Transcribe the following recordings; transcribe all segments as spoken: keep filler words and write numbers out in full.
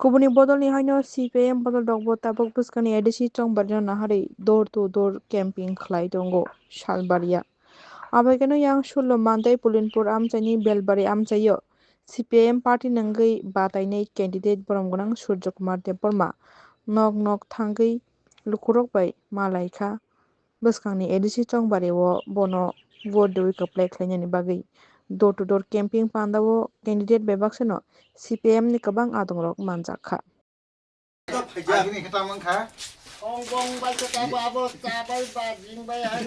Kubuni bodolni haino C P I M bodol rokbo tabuk bwskangni A D C chongbarino naharwi door to door camping khlai tongo Salbaria. Aboikeno yang sullo Mandai Pulinpur amchaini Belbari amchaio C P I M party nangwi batainai candidate borom gwnang Surjo Kumar Debbarma nok nok thangwi lukurok bai malaikha. Bwskangni A D C chongbario bono vote rwui kwplai khlainani bagwi door to door camping pandao candidate bai baksano C P I M ni kwbang adongrok manjakha. Agini khe tamo wngkha? Ong bong bai khe tamo abo cha bai ba jing bai hai.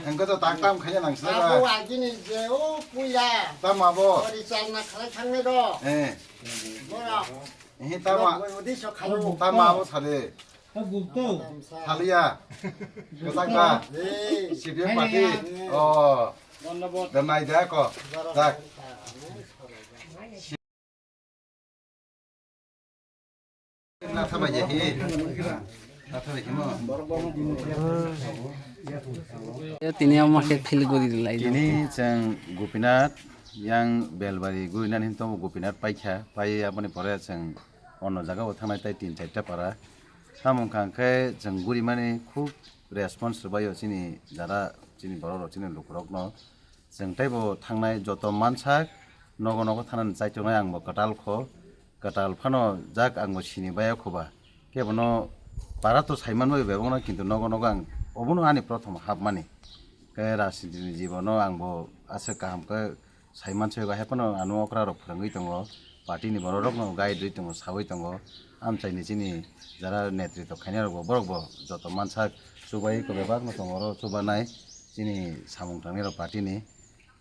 Engko to tak tam khaya nang sila. Abo agini je o puya. Tamo abo? Ori chalna khalai thangnai do. Eh. Borok. Ehe, tama. Udi sok khayo. Tama abo sade. Saliya. Kwchak da. Sibiyang party. Oh. Donai da ko. Dak. Na thamai je hi. Na thamai khimo. Tini omo khe feel guri lai. Tini chwng Gopinath yang Belbari gurinani hinwi tongo, Gopinath paikha, pai aboni pore chwng ono jaga o thangnai tai tin charta para. Samung kha khe chwng gurimani khub response rwbaio chini jara chini borok rok chini lukurokno. Chwng teibo thangnai joto mansak nogo nogo thanani chaitongnai ang bo kwtal kho. Kwtal phano jak ang bo sini baya kho ba. Khe bono para to saiman bai bebak no, kintu nogo nogo ang obono ani prothom hapmani. Khe rajniti ni jibono ang bo aswk kaham khe saiman soi ba, hai phano ano okra rok phwrwngwi tongo, party ni borok rok no guide rwi tongo, sawi tongo. Amchaini chini jara netritw khainai rok bo, borok bo joto mansak chubai khe bebak no tongo, oro chubanai chini samung tangnai rok party ni.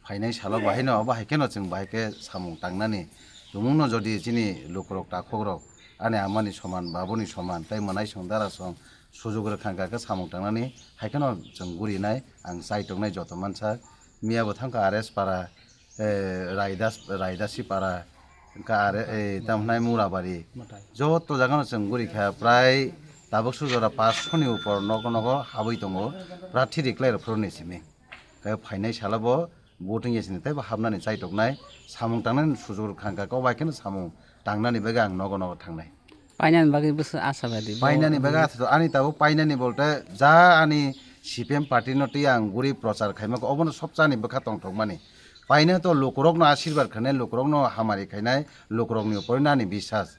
Phainai salo bahai no, bahai khe no chwng bahai khe samung tangnani. Tumung no jodi chini lukurok takhuk rok ani amani soman, babuni soman, tei mwnai song dara song sujuk rwkha khe samung tangnani, hai khe no chwng gurinai ang chai tongnai joto mansak. Miya bo thangkha R S para, eh, Raidas, Raidasi para, wngkha are, eh, tamo hwnai Murabari. Joto jaga no chwng guri kha, prai tabuk sujora paanch sho ni upor nogo nogo habwi tongo, prathi rwkhlai rok phuru ni simi. Khe phainai salo bo voting yasini tei bo hapnani chaitoknai, samung tangnani sujuk rwkha khe, kobai kheno samung tangnani bagwi ang nogo nogo thangnai. Painani bagwi bwswk asabadi bo. Painani bagwi asabadi, ani tabuk painani bolte ja ani C P M party no twi ang guri prochar khaima khe, obono sobchani bwkha tongthokmani. Paina to lukurokno asirbar khainai, lukurokno hamari khainai, lukurokni upor nani bisas.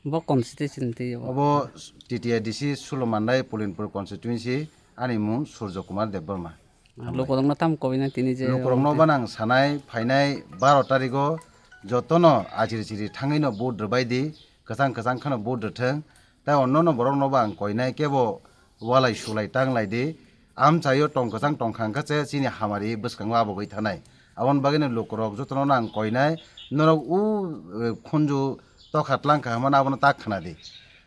Bo constituency ni twi obo? Obo T T A D C Sulomandai Pulinpur constituency, ani mung Surjo Kumar Debbarma. Lukurokno tamo kobina tini je Lukurokno omo bana ang sanai, phainai baro tarigo jotono achiri chiri thangwi no vote rwbai di, kwchang kwchang kheno vote rwthwng, tei onno no borok no bo ang koinai kebo walai sulai tang lai di, amchaio tong kwchang tong kha khe se chini hamari bwskango abogwi thanai. Aboni bagwi no lukurok jotono no ang koinai, norok u, eh, khunju tokha tlang kha hwnmano abono tak khna di.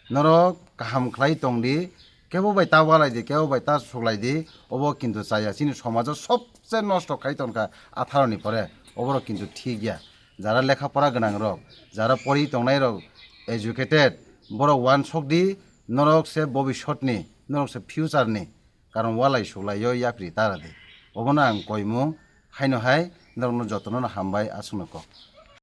Norok kaham khlai tong di, kebo bai ta walai di, kebo bai ta suklai di, obo kintu chaya. Chini somajo sobse nosto khai tong kha atharoni pore, oborok kintu thik ya. Jara lekha pora gwnang rok, jara pori tongnai rok, educated, borok uansuk di, norok se bobisotni, norok se future ni. Karon walai suklaio yapri tara di. Obono ang koimung, haino hai norokno jotono no hambai aswkno kok.